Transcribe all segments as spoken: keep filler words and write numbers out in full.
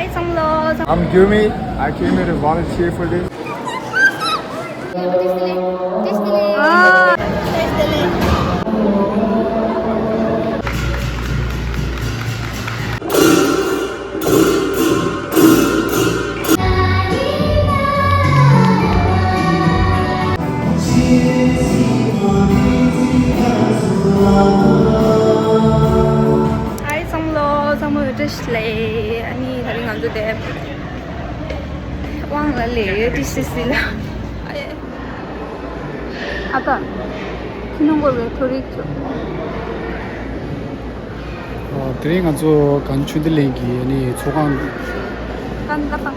བསམ་བློ། I'm Gyumi. I came here to volunteer for this. ཧའི་བསམ་བློ། བསམ་བློ་བཀྲ་ཤིས་བདེ་ལེགས། ཨ་ནི་ད་རིང་ང་ཚོ་དེ་དབང་ལ་ལས་ཡོད་ཏི་སི་སི་ལ། ཨ་ད་ཁྱི་ནང་སྐོར་བའི་ཐོ་རིག་ཚོ། ཨ། དེ་རིང་ང་ཚོ་གངས་ཆོས་སྡེ་གླིང་གི་ཨ་ནི་ཚོགས་ཁང་། ཀན་ཀ་ཏང་།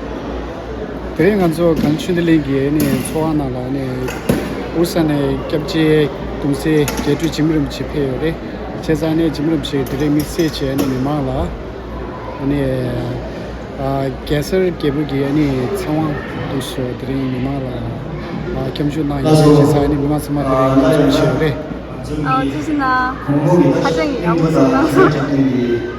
དེ་རིང་ང་ཚོ་གངས་ཆོས་སྡེ་གླིང་གི་ཨ་ནི་ཚོགས་ཁང་ནང་ལ་ཨ་ནི་ཨོ་རི་ས་ནས་སྐྱབས་རྗེ་གདུང་སྲས་རྒྱལ་སྤྲུལ་འཇིགས་མེད་རིན་པོ་ཆེ་ཕེབས་ཡོད་རེད། བྱས་ཙང་ཨ་ནི་འཇིགས་མེད་རིན་པོ་ཆེ་དེ་རིང་དམིགས་བསལ་བྱས་ཨ་ནི་མི་མང་ལ་ཨ་ནི། ཨ། གེ་སར་རྒྱལ་པོ་གི་ཨ་ནི་ཚེ་དབང་དུ་སོ་དེ་རིང་མི་མང་ལ་ཨ་སྐྱབས་འཇུག་གནང་ཡོད་ཅེས་ས་ཨ་ནི་མི་མང་ཚང་མ་དེ་རིང་ལ་འཛོམས་བྱས་རེད། ཨ། ཙི་ཙི་ན་ཧ་ཅང་གི་ཡག་པོ་ཞིག་གནང་སོང་།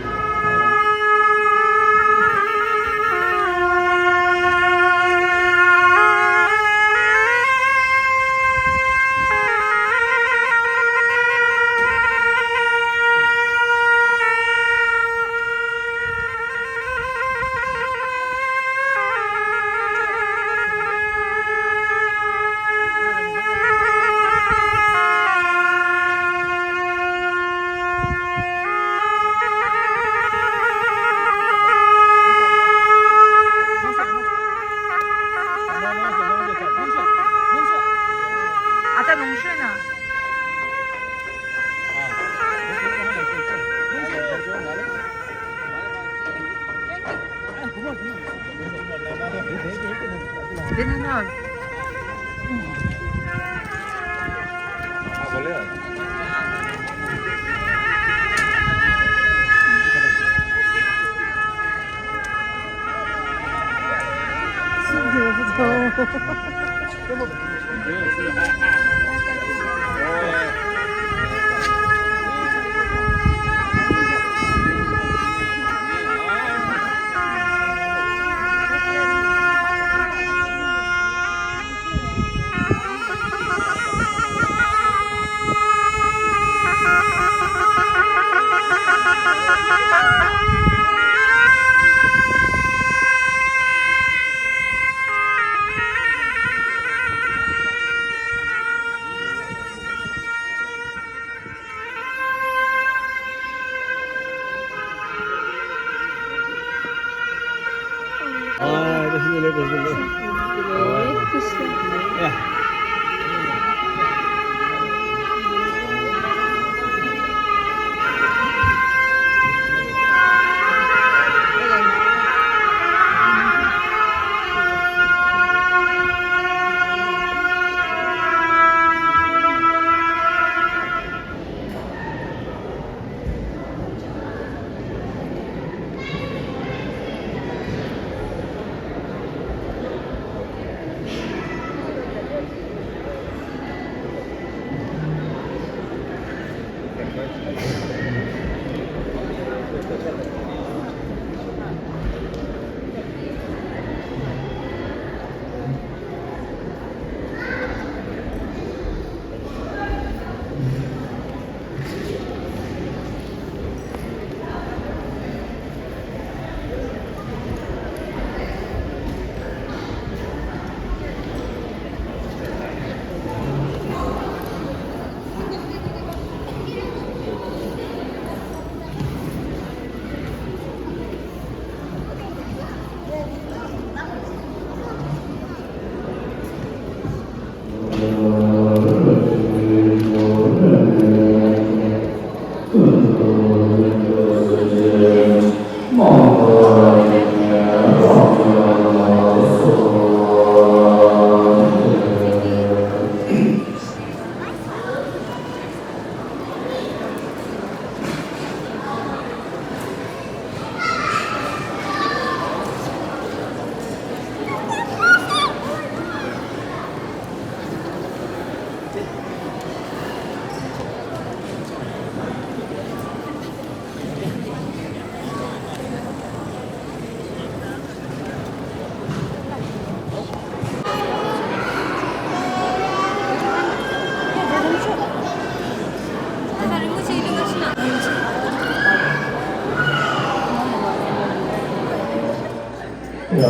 क्या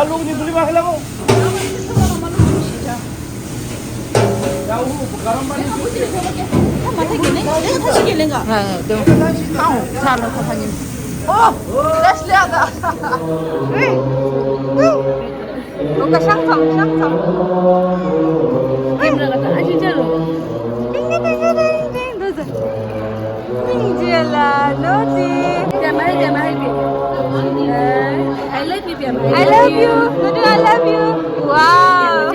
लोग निकली बाहर लगो? I love you. I love you. Wow.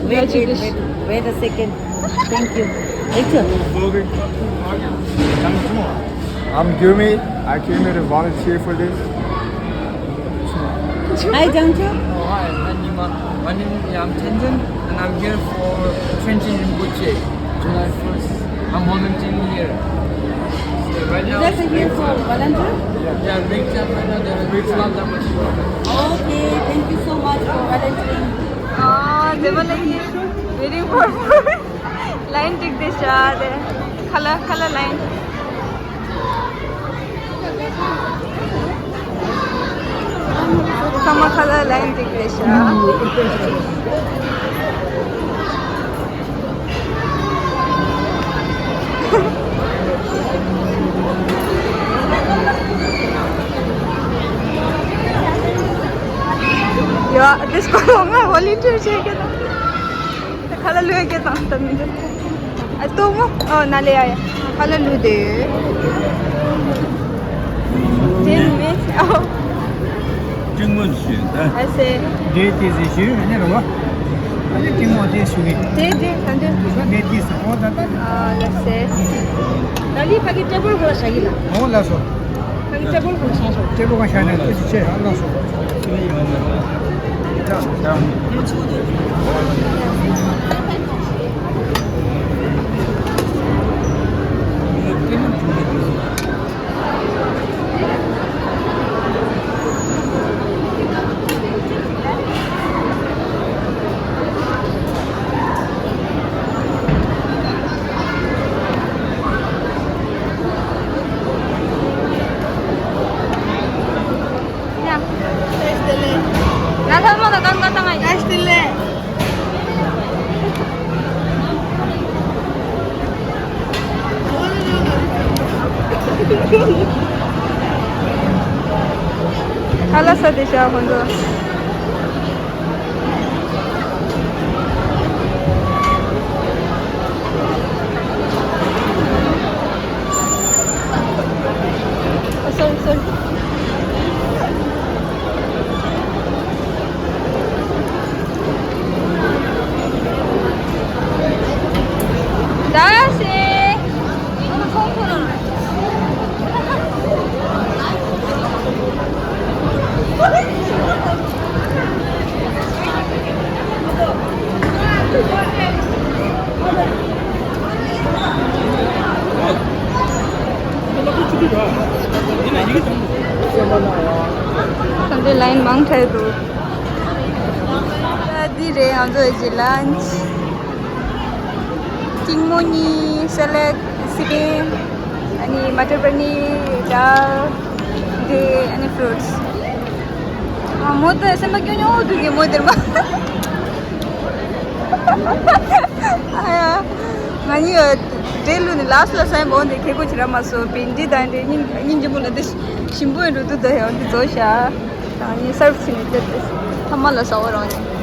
Wait, wait, wait, wait a second. Thank you. Thank you. I'm Gumi. I came here to volunteer for this. Hi, Jangcho. Oh, hi, hi, Nima. My name is, yeah, I'm Tenzin, and I'm here for Tenzin Rinpoche, July first. I'm volunteering here. So right now, you guys are here for volunteer? Yeah, yeah, Ringchat right now, they're, it's not that much work. Okay, thank you so much for volunteering. Ah, they were like waiting for food. Line टिक्दैछ अरे. खाला खाला लाइन. खामा खाला लाइन टिक्दैछ. ཡ། དེ་སྐོར་ང་ཝོ་ལན་ཊི་ཡར་བྱེད་ཀྱི་དང་། ཁ་ལ་ལུས་ཀྱི་དང་ད་མི་འདུག་ཨ་ཏོ་མོ། ཨོ་ན་ལེ་ཡ་ཡ། ཁ་ལ་ལུས་དེ། དེ་མེད་ཨོ། ཀྲིང་མོན་ཞུ་ད། ཨ་སེ། དེ་དེ་ཟེ་ཞུ་ཨ་ནི་རོ་བ། ཨ་ནི་ཀྲིང་མོ་དེ་ཞུ་གི། དེ་དེ་ད་འདི། ད་དེ་དེ་ཟེ་ཨོ་ད་ད། ཨ་ལ་སེ། ད་ལི་ཕ་གི་ཊེ་བལ་གོ་ལ་ཤ་གི་ལ། ཨོ་ལ་སོ། ཕ་གི་ཊེ་བལ་གོ་ལ་ཤ་སོ། ཊེ་བལ་གོ་ཤ་ནས་དེ་ཆེ་ཨ་ལ་སོ། ཁ་ལ་ས་དེ་ཤ་ཧོན་དོ། Sorry, sorry. ད་འདི་ལ་ཡིན་མང་དྲགས་འདུག་འདི་རེད་ང་ཚོའི་གི་ལན་ཆི། ཀྲིང་མོ་གཉིས། སེ་ལེད། སི་པིན། ཨ་ནི་མ་ཊར་པ་ནི་ར། འདི་ཨ་ནི་ཕུ་རུ་ཊི། ཨ་མོ་དེ་སེམས་པ་སྐྱོ་སྐྱོ་འདུག་གི་མོ་དེར་མ། ཨ་ཡ། ང་གཉིས་འདྲེ་ལུ་ནི་ལགས་ལ་སེམས་པ་འོན་ཏེ་ཁེ་གོ་ཆི་ར་མ་སོ་པིན་འདི་དང་འདྲེ་སྙིང་སྙིང་རྗེ་མོ་ལ་འདི་ཞིམ་པོ་ཡིན་འགྲོ་འདུག་ད་ཡ་འདི་རྫོགས་ཤག་ང་གཉིས་སར་བ་བྱས་ནས་སླེབས་ཏེ་ཐ་མ་ལ་ཟ་བ་རང་ནི།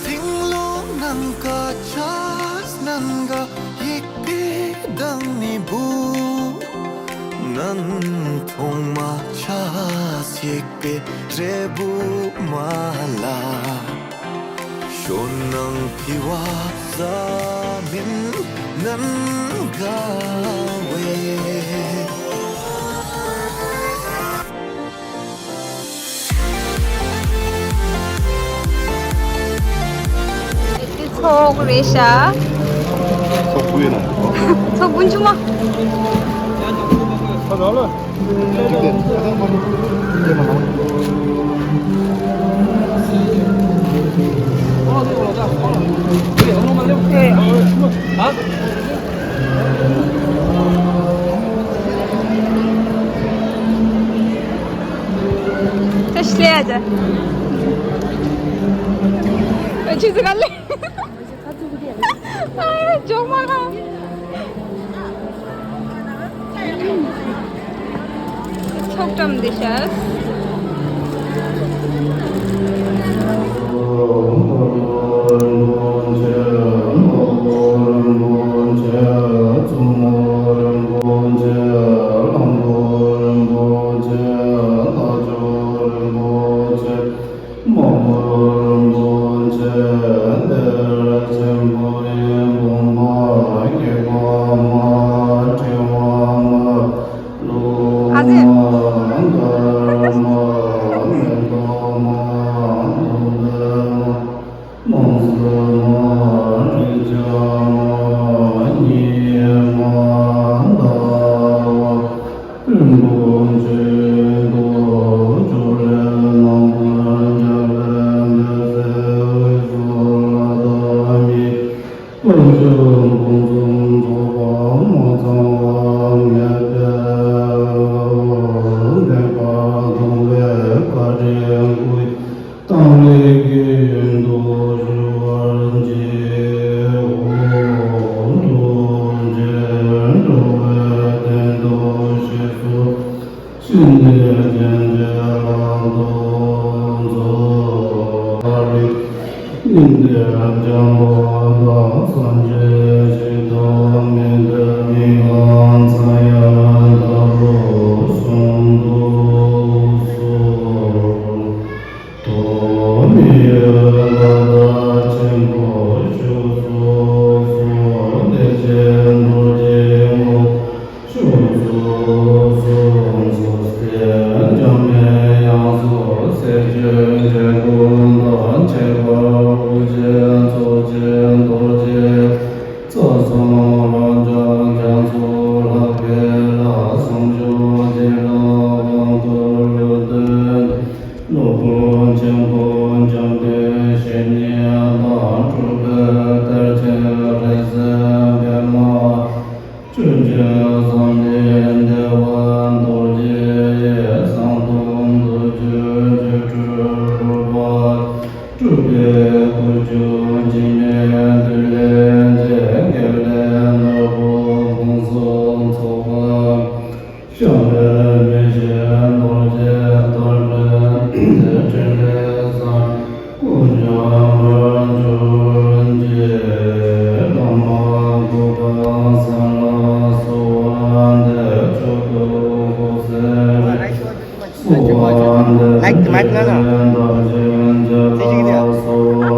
ཐིང་ལོ་ནམ་མཁའ་ཆགས་ནམ་མཁའ་ཡིག་དེ་དང་ནི་བུ། ནན་ཐོང་མ་ཆགས་ཡིག་པའི་རེ་བུ་མ་ལ། ཞོ་ནང་ཕི་བ་ཟ་མིན་ནན་ག་བེ། འདི་ཚོགས་རེད་ཤག་ཚོགས་བུ་ཡིན་ན། ཚོགས་བུ་ཆུང་མ། ཁ་ར་ལ། ད་ཤི་ལེ་ཡ་ད། ཆི་ཟིག་ག་ལེ། ཨ་ཡ་ཇོག་མ་ལ། ཚོགས་བཀྲམ་བསྡད་ཤག་སྨོན་ལམ་རིན་པོ་ཆེ་གཏེར་ཆེན་པོ་ཡི་བུམ་པ་སྐྱེ་བ་མ་འཁྲི་བ་མ་ལུས་ཨ་ཙི། མ་འདར་མ་མེ་ཏོག་མ་ལུས་ལྡན་མ། མང་སུ་མ་རིག་བྱ་མ་ཉིད་མ་འདའ་བ། རིན་པོ་ཆེ་རྡོ་རྗེ་ལས་རྣམ་པར་རྒྱལ་བའི་འདོད་སྲེད་འོད་སྲུང་ལ་བདག་ཉིད། དཀོན་མཆོག་ཕུན་སུམ་ཚོགས་པ་མ་ཚང་བ་མེད་པའི་ནད་ཀ་སྡང་བའི་བཀའ་དྲིན་སྐུ་ཡི་དམ་ལས་ཀྱི་ཡོན་དུ་ཞུ་བར་བགྱིའོ། ཐུགས་རྗེས་འགྲོ་བའི་དོན་དུ་ཞེས་སུ་བྱིན་གྱིས་བརྒྱན་ཅིང་བསྔགས་བརྗོད་ཚོགས་བསགས་པའི་སྙིང་རྗེ་བྱམས་པ་དང་སངས་རྒྱས་ཞི་དང་མི་འདའ་མི་ལང་ཚངས་དབྱངས་ལྟ་བུ་གསུང་དུ་གསོལ། ཐོགས་མེད་ཡུལ་ལ་བདག་ཆེན་པོ་བཞུགས་སུ་གསོལ། བདེ་ཆེན་རྡོ་རྗེའི་ངོ་བོ་བཞུགས་སུ་གསོལ། འཇམ་པའི་དབྱངས་སུ་སྲས་ཆོས་འཆད་ཀུན་བདག་ཁྱད་པར་དབུ་ཅན་ཚོགས་ཆེན་རྡོ་རྗེ་རྩ་གསུམ་རབ་འབྱམས་རྒྱ་མཚོ་ལྷ་བྷེ་ལ་བསམ་བརྗོད་བྱེ་བྲག་དབང་བསྐུར་ལུང་བསྟན་སློབ་དཔོན་ཆེན་པོ་འཇམ་དཔལ་བཤེས་གཉེན་དང་སྤྲུལ་པའི་གཏེར་ཆེན་རིག་འཛིན་པདྨ་ཆོས་ཀྱི་ཟམ་གདོང་བདེ་བ་རྡོ་རྗེ་ཡི་གསང་གདུང་མདོ་རྒྱུད་སྒྱུ་འཕྲུལ་ལྷུར་བ། སྤྲུལ་པའི་སྐུ་མཆོག་འཇིགས་མེད་འདུལ་བའི་རྗེ། རྒྱལ་བའི་ནོར་བུ་ཕུན་སུམ་ཚོགས་པ། ཤམ་བྷ་ལའི་མིག་བཞིན་རྡོ་རྗེ་ལྟར་སྤྲུལ་པའི་ཕྲིན་ལས་གསར་བསྐུལ་འཇམ་དཔལ་འབྱོར་འབྱེད། བླ་མ་གུ་རུ་གང་ཟག་ལ་གསོལ་བ་འདེབས། མཆོག་ཏུ་དགོངས་སེལ་རིགས། གསོལ་བ་འདེབས། དེ་བཞིན་གཤེགས་པའི་བདག་ཅན་རྒྱལ་ལ་གསོལ་བ།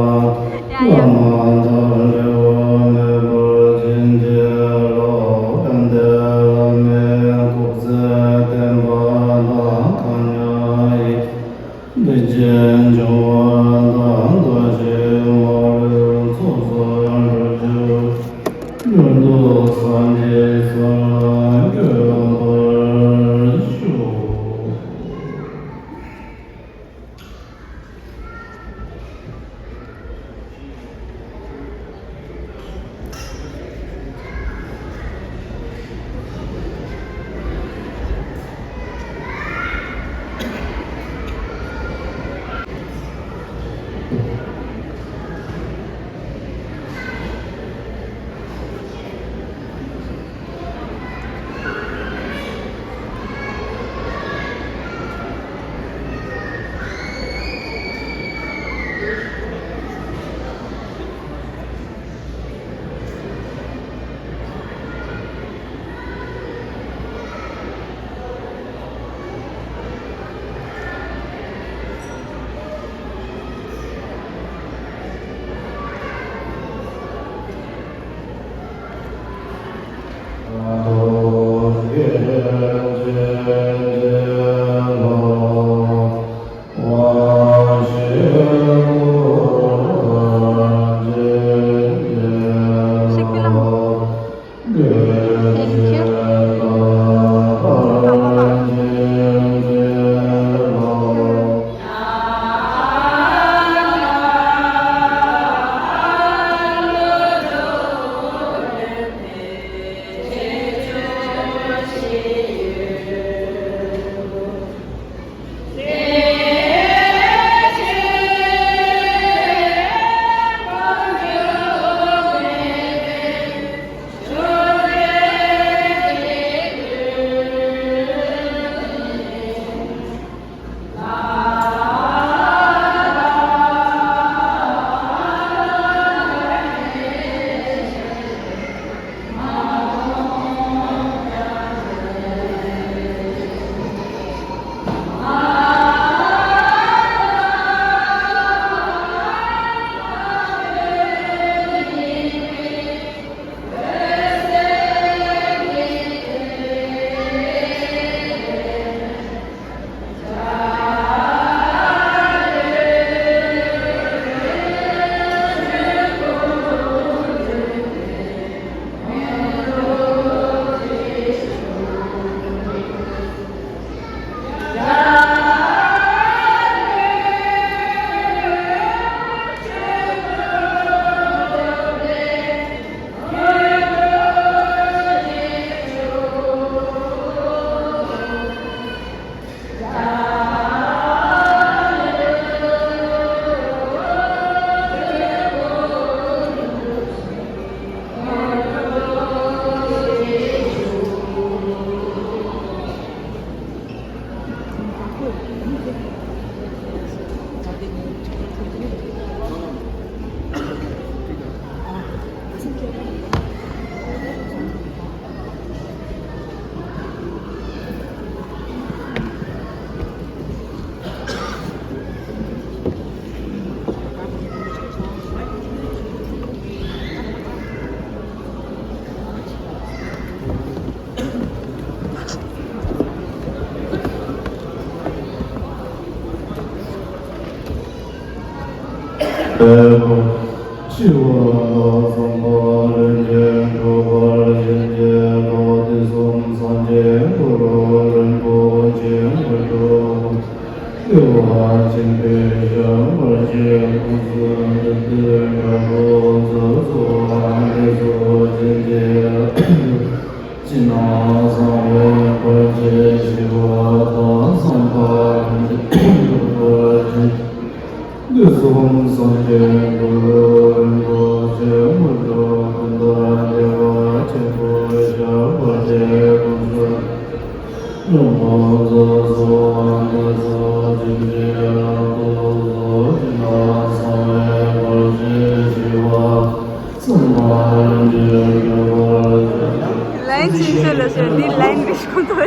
བླ་མ་དང་འབྲལ་བ་མེད་པར་བྱིན་གྱིས་རློབས། དཔལ་ལྡན་བླ་མའི་སྐུ་ཚེ་བརྟན་པ་དང་། མཁའ་མཉམ་ཡེ་ཤེས་ཅན་འབྱུང་བ་དང་། བདག་གཞན་མ་ལུས་ཚོགས་བསགས་འགྲོ་རྒྱུ། མྱུར་དུ་སངས་རྒྱས་ས་ལ་འགོད་པར་ཤོག། འཆི་བ་ལ་སོགས་པ་ལས་འབྲས་འགྲོ་བར་བྱེད་ཀྱི་བློ་དེ་གསུམ་སངས་རྒྱས་གུ་རུ་རིན་པོ་ཆེ་དངོས་གྲུབ་སྐྱེ་བ་ཆེན་པོའི་ཞབས་པད་ཀྱི་ཁོངས་སུ་བདུད་འདུལ་དགྲ་བོ་ཚོགས་གཙོ་ཨ་ནི་སོགས་བྱིན་གྱིས་ཕྱི་ནང་གསང་བའི་བར་ཆད་ཞི་བ་དང་། བསམ་པ་ལྷུན་གྱིས་འགྲུབ་པར་བྱེད། དུས་གསུམ་སངས་རྒྱས་གུ་རུ་རིན་པོ་ཆེ་དངོས་གྲུབ་ཀུན་བདག་བདེ་བ་ཆེན་པོའི་ཞབས་པད་ཀྱི་ཁོངས་སུ། ལའིན་ཆུང་ཆུང་ལ་ཟེར་འདི་ལའིན་རེད་ཁོང་ཚོ།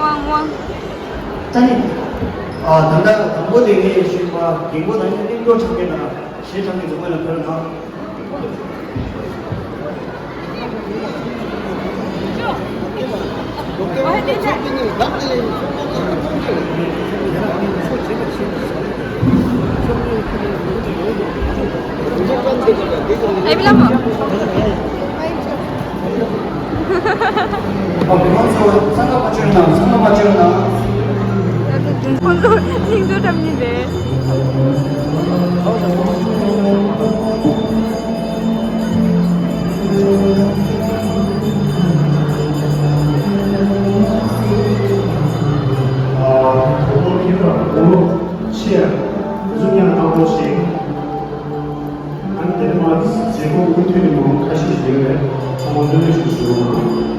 ཝང་ཝང་། ད་ནི། ཨ། ད་ལྟ་དང་པོ་དེ་ངས་ཞུས་པ་རྒན་པོ་དང་ནི་གླིང་སྒྲུང་འཁྲབ་མཁན་དང་གཞས་འཁྲབ་མཁན་ཚོ་སྔོན་ལ་ཕེབས་རོགས་གནང་། ཁོང་ཚོ་སྙིང་རྗེ་འགྲམ་གཉིས་རེད། ཆེ། གཟུགས་བརྙན་དང་པོ་ཞིག་ཨ་ནི་དེ་ནས་མ་མཛད་སྒོ་མུ་མཐུད་ནས་མང་ཁ་ཤས་ཤིག་ཡོད་རེད། ཚང་མ་ལྷོད་ལྷོད་ཞིག་ཞུ་རོགས་གནང་།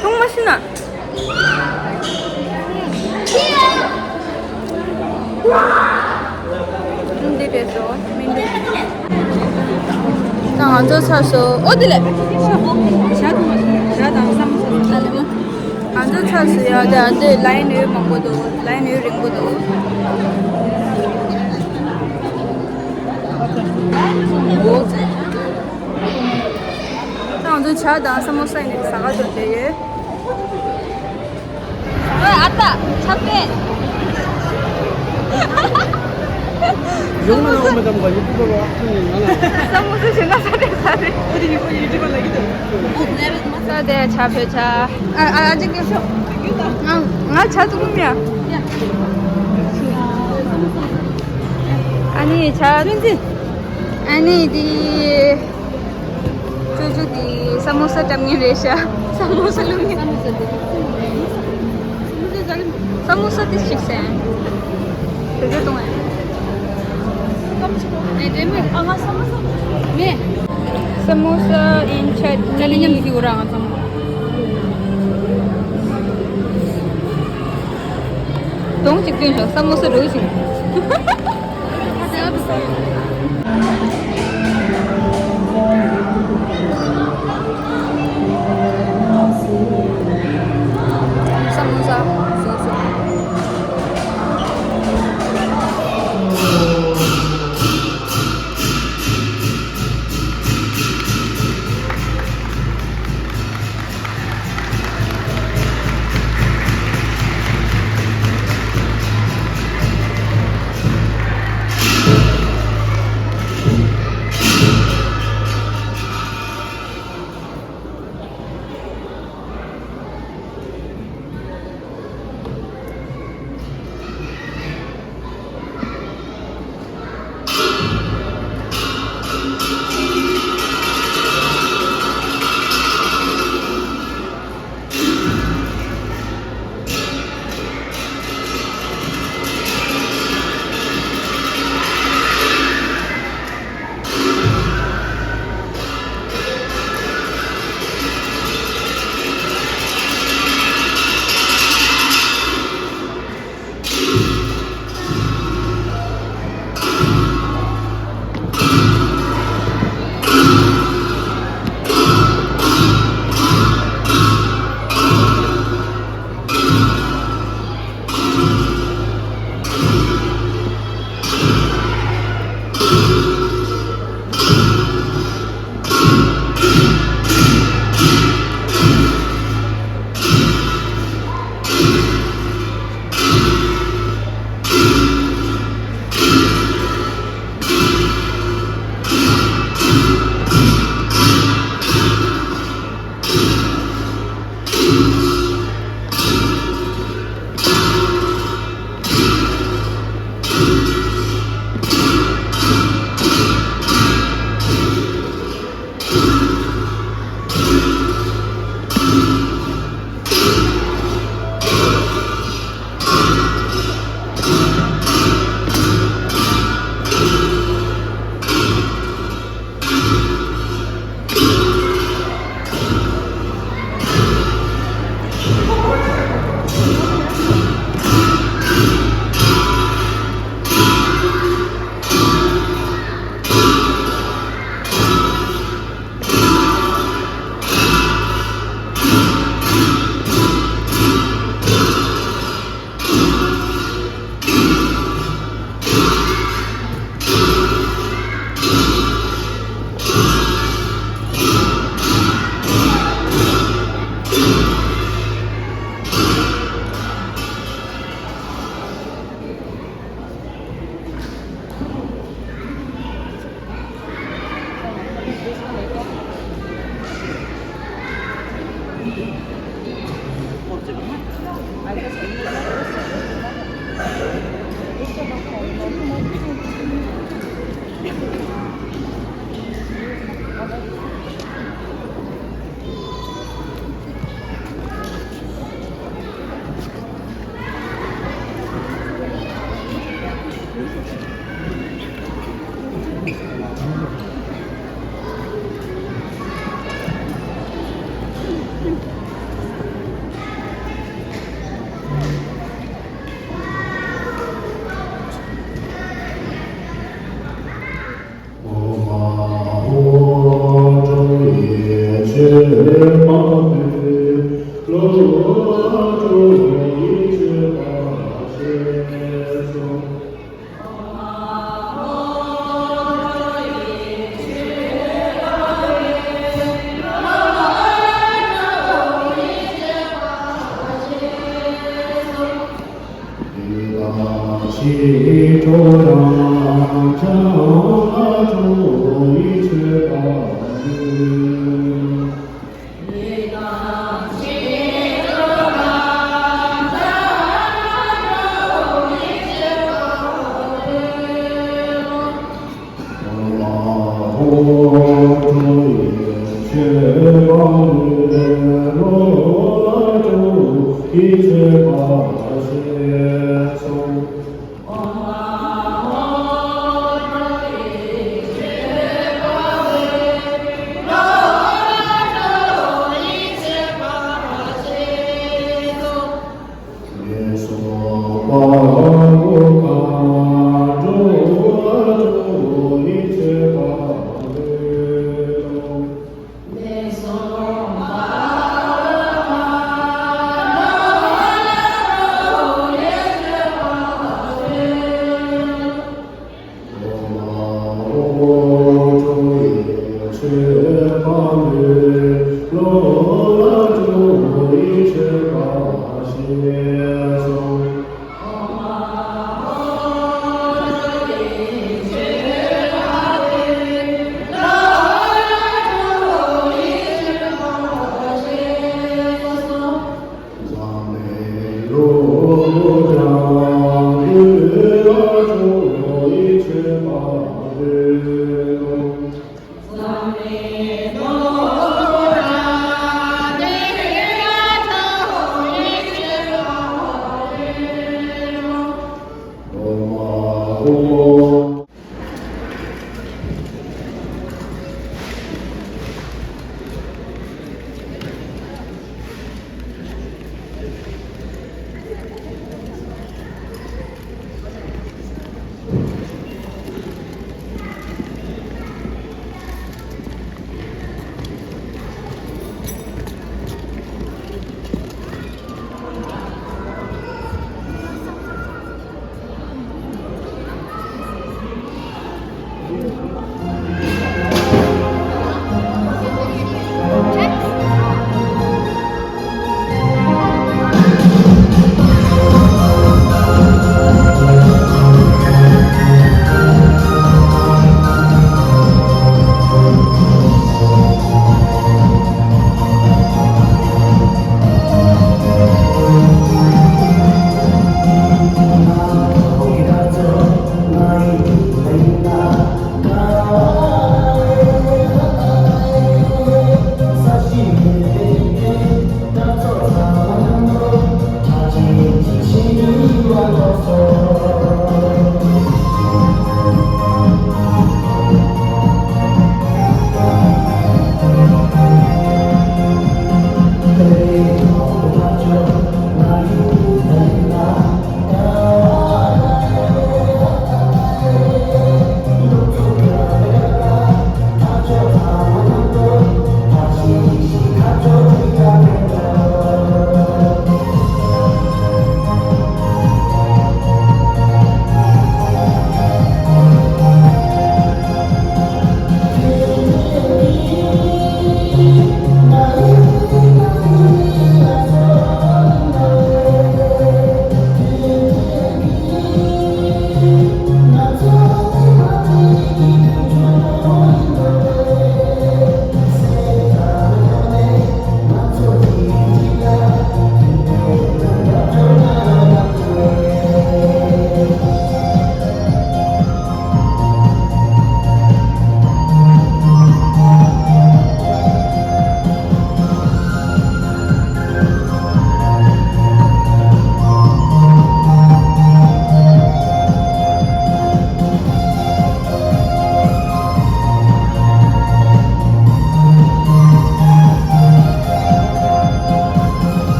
ཐུང་མ་ཤི་ན། འདི་རེད་ཟོ་མི་འདུག་ད་ང་ཚོ་ཚར་སོང་། ཨོ་དེ་ལས། ང་ཚོ་ཚར་སོང་ཡ། དེ་ཨ་འདི་ལའིན་ཡོད་མང་པོ་འདུག་ལའིན་ཡོད་རིང་པོ་འདུག་ད་ང་ཚོ་ཇ་དང་ས་མོ་ས་ཡིན་ནས་ཟ་ག་འགྲོ་བསྡད་ཡོད། ཨ་ཏ་ཆབ་པེ། ཡོང་ན་འོ་མ་དམ་ག་ཡུ་ཏུ་བ་ཁྱོད་ནས་ང་ལ། ས་མོ་ས་ཞེ་ན་ས་དེ་ས་རེད། ཨོ་དེ་ཡུ་ཏུ་ཡུ་ཏུ་བ་ལ་ཡུ་ཏུ། ས་དེ་ཇ་བོད་ཇ། ཨ་ཨ་ཨ་ཅིག་སྐྱོར་ཤོག་ང་ང་ཇ་ཏུ་ཀུ་མི་ཡ། ཨ་ནི་ཇ། ཨ་ནི་དེ། ཅོ་ཅོ་དེ་ས་མོ་ས་བཀྲམ་མཁན་རེད་ཤག་ས་མོ་ས་བླུགས་མཁན། ས་མོ་ས་དེ་ཞིག་ཟེར། དེ་ཚོ་གཏོང་ཡ། ས་མོ་ས་ཨིན་ཆ་ཅ་ལི་མཉམ་ཞིག་འོ་ར་ང་ཚང་མ། གདོང་གཅིག་སྟོན་ཤོག་ས་མོ་ས་འགྲོ་ཞིང་། ས་མོ་ས་བཟོ་བཟོ།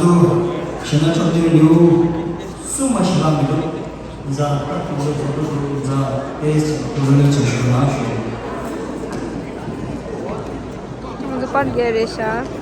ཞེ་ན་ཁྲག་དོན་ལེའུ་གསུམ་མ་ཞིག་ལ་མི་འདུག་ཛ་ད་དུ་ལོ་ཙོ་ཏོ་ཏུ་ཛ་ཏེ་སི་ཏུ་ལོ་ལེ་ཆེ་ཞུ་ན་ཞུ། ང་ཚོ་པར་རྒྱག་རེད་ཤག་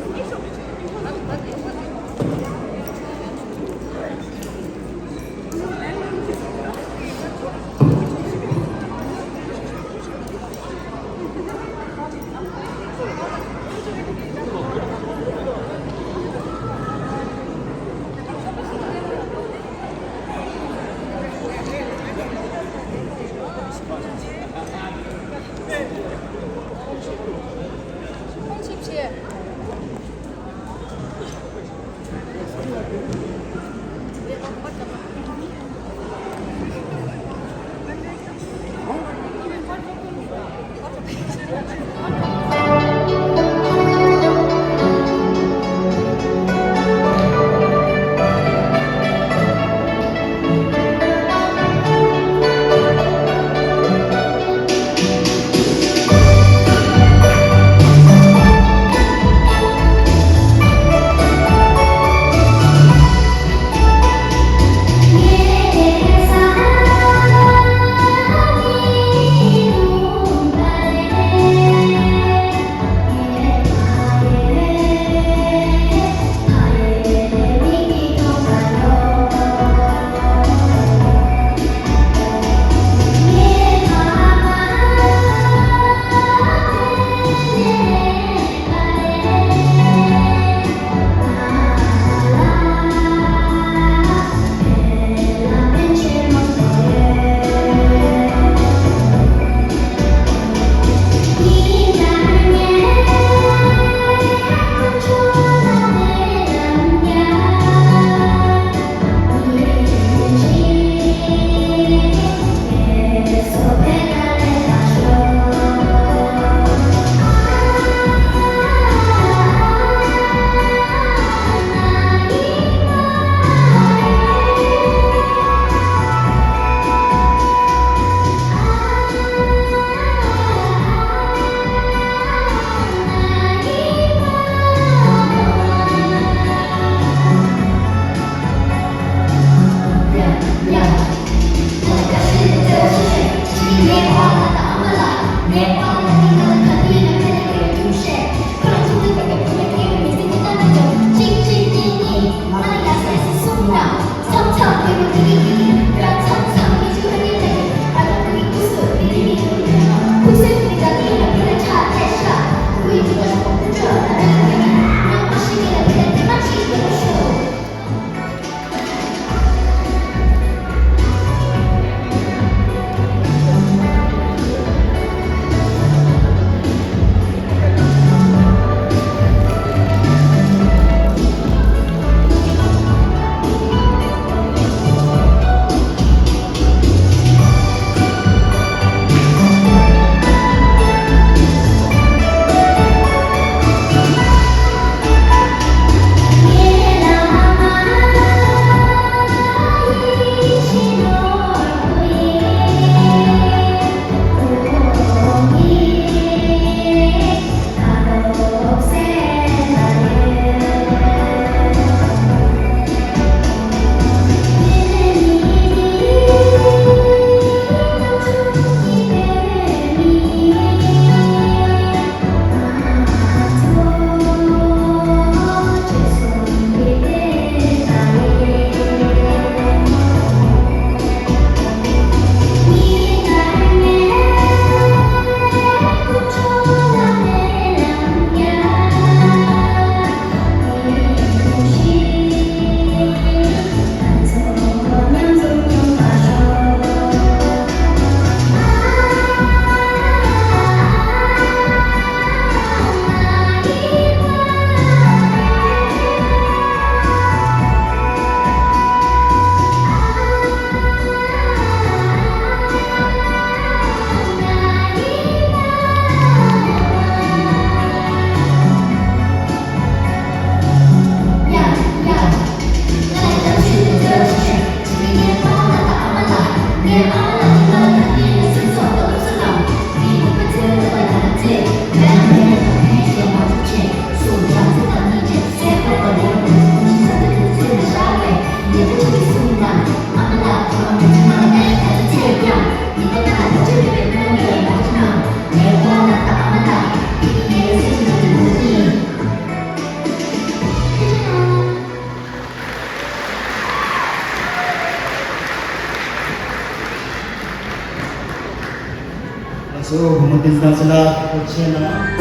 གཙོ་བོ་བུ་མོ་བསྟན་འཛིན་ལགས་སུ་ལ་སྐོར་ཆེ་ན།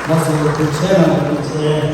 ལགས་སོ། དེ་ཆེད་ལ་དེ་ཆེད།